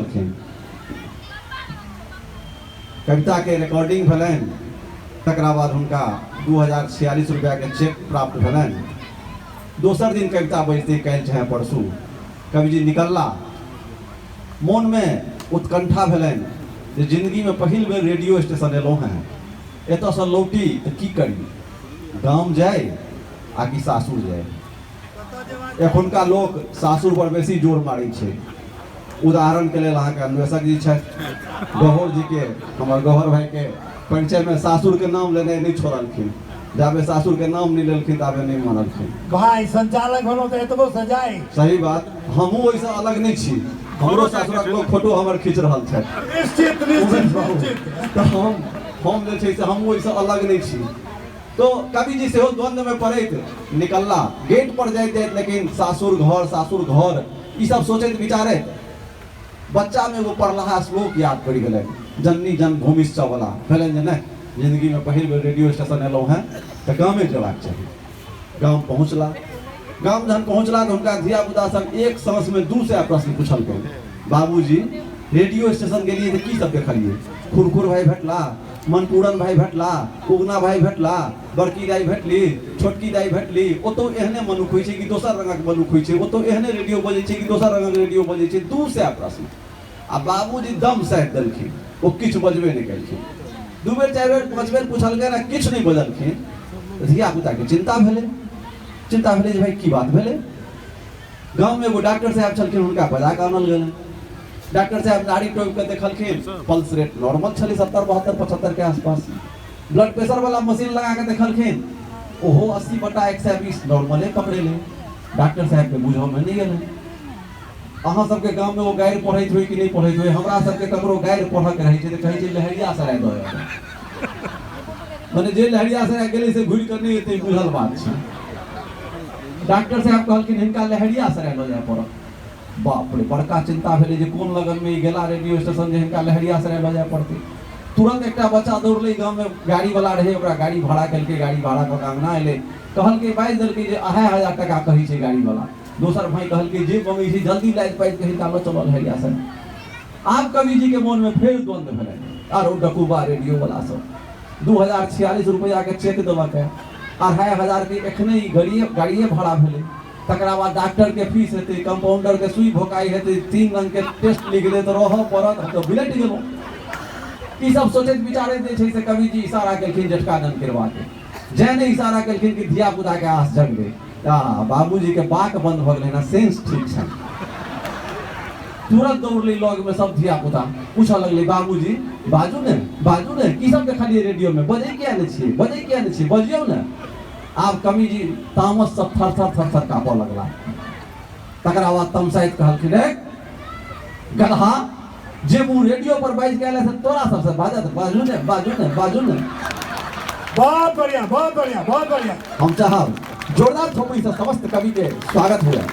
छलखिन। कविताके रिकॉर्डिंग भेलनि, तकरा बाद हुनका 2046 रुपैआके चेक प्राप्त भेलनि। दोसर दिन कविता बजतै, काल्हि चाहे परसू। कविजी निकलला, मोनमे उत्कंठा भेलनि जे जिंदगीमे पहिल बेर रेडियो स्टेशन एलहुँ हेँ, एतऽसँ लौटी तऽ की करी, गाम जाइ आ कि सासुर जाइ। एखुनका लोक सासुर पर बेसी जोर मारै छै। उदाहरणके लेल अहाँके अन्वेषक जी छथि, गौहर जीके, हमर गौहर भाइके परिचयमे सासुरके नाम लेनाइ नहि छोड़लखिन। जाबे सासुरके नाम नहि लेलखिन ताबे नहि मानलखिन। भाइ संचालक भेलहुँ तऽ एतबो सजाइ। सही बात, हमहूँ ओहिसँ अलग नहि छी, हमरो सासुरक लोक फोटो हमर खींच रहल छथि। निश्चित निश्चित निश्चित। तऽ हम जे छै से हमहूँ ओहिसँ अलग नहि छी। तो कवि जी सेहो द्वंद्व में पड़ैत निकलला। गेट पर जाइत जाइत लेकिन सासुर घर, सासुर घर ई सब सोचैत विचारैत बच्चा में एगो पढ़लहा श्लोक याद पड़ि गेलनि, जननी जन्मभूमिश्च वाला। भेलनि जे नहि, जिंदगी में पहिल बेर रेडियो स्टेशन एलहुँ हेँ तऽ गामे जेबाक चाही। गाम पहुँचला। गाम जहन पहुँचला तऽ हुनका धिया पुता सब एक साँस में 200 प्रश्न पूछलकनि। बाबूजी रेडियो स्टेशन गेलियै तऽ की सब देखलियै? खुरखुर भाई भेटला, मनपूरन भाई भेटला, उगना भाई भेटला, बड़की दाई भेटली, छोटकी दाई भेटली। ओतौ एहने मनुख होइ छै कि दोसर रंगक मनुख होइ छै? ओतौ एहने रेडियो बजै छै कि दोसर रंगक रेडियो बजै छै? 200 प्रश्न। आ बाबूजी दम साधि देलखिन, ओ किछु बजबे नहि केलखिन। 2 बेर 4 बेर 5 बेर पुछलकनि आ किछु नहि बजलखिन। धिया पुताके चिंता भेलै, चिंता भेलै जे भाई की बात भेलै। गाँवमे एगो डॉक्टर साहब छलखिन, हुनका बजा कऽ आनल गेलनि। डॉक्टर साहब नाड़ी टोपि कऽ देखलखिन, पल्स रेट नॉर्मल छलै 70 72 75 के आसपास। ब्लड प्रेशर वाला मशीन लगा कऽ देखलखिन, ओहो 80/120 नॉर्मले पकड़ेलै। डॉक्टर साहबके बुझऽमे नहि गेलै। अहाँ सबके गाममे ओ गारि पढ़ैत होइ कि नहि पढ़ैत होइ, हमरा सबके ककरो गारि पढ़ऽके रहै छै तऽ कहै छै लहरिया सराय दऽ आउ। मने जे लहरिया सराय गेलै से घुरि कऽ नहि एतै, बुझल बात छै। डॉक्टर साहब कहलखिन हिनका लहरिया सराय लऽ जाय पड़त। बाप रे, बड़का चिंता भेलै जे कोन लगनमे ई गेला रेडियो स्टेशन जे हिनका लहरिया सराय लऽ जाय पड़तै। तुरंत एकटा बच्चा दौड़लै, गाममे गाड़ी वाला रहै, ओकरा गाड़ी भाड़ा केलकै। गाड़ी भाड़ा कऽ कऽ अङ्गना एलै, कहलकै, बाजि देलकै जे 2500 टाका कहै छै गाड़ी वाला। दोसर भाई कहलकै जे मङ्गै छै जल्दी लादि पादि कऽ हिनका लऽ चलल लहरिया सराय। आब कवि जी के मोनमे फेर द्वंद्व भेलनि, आरो डकूबा रेडियो वाला सब 2046 रुपैआके चेक देलक है, 2500 के एखने ई गाड़िए गाड़िए भाड़ा भेलै, तकरा बाद डॉक्टरके फीस हेतै, कम्पाउंडरके सुई भोकाइ हेतै, 3 रंगके टेस्ट लिख देत, रहऽ पड़त, हम तऽ बिलटि गेलहुँ। ई सब सोचैत विचारैत जे छै से कवि जी इशारा केलखिन जेठका ननकिरबाके। जैं नहि इशारा केलखिन कि धिया पुताके आस जगलै, आ बाबूजीके बाक बंद भऽ गेलै ने, सेंस ठीक छनि। तुरंत दौड़लै लगमे सब धिया पुता, पूछऽ लगलै बाबूजी बाजू ने, बाजू ने, की सब देखलियै रेडियोमे, बजै किया नहि छियै, बजै किया नहि छियै, बजियौ ने। आब कवि जी तामस सब थर थर थर थर काँपऽ लगला। तकरा बाद तमसाइत कहलखिन, रे गदहा, जे मुँह रेडियो पर बाजि के आयल से तोरा सबसे बाजत, बाजू ने, बाजू ने, बाजू ने। बहुत बढ़िया, बहुत बढ़िया, बहुत बढ़िया। हम चाहब जोरदार थोपड़ी से समस्त कवि के स्वागत हुए।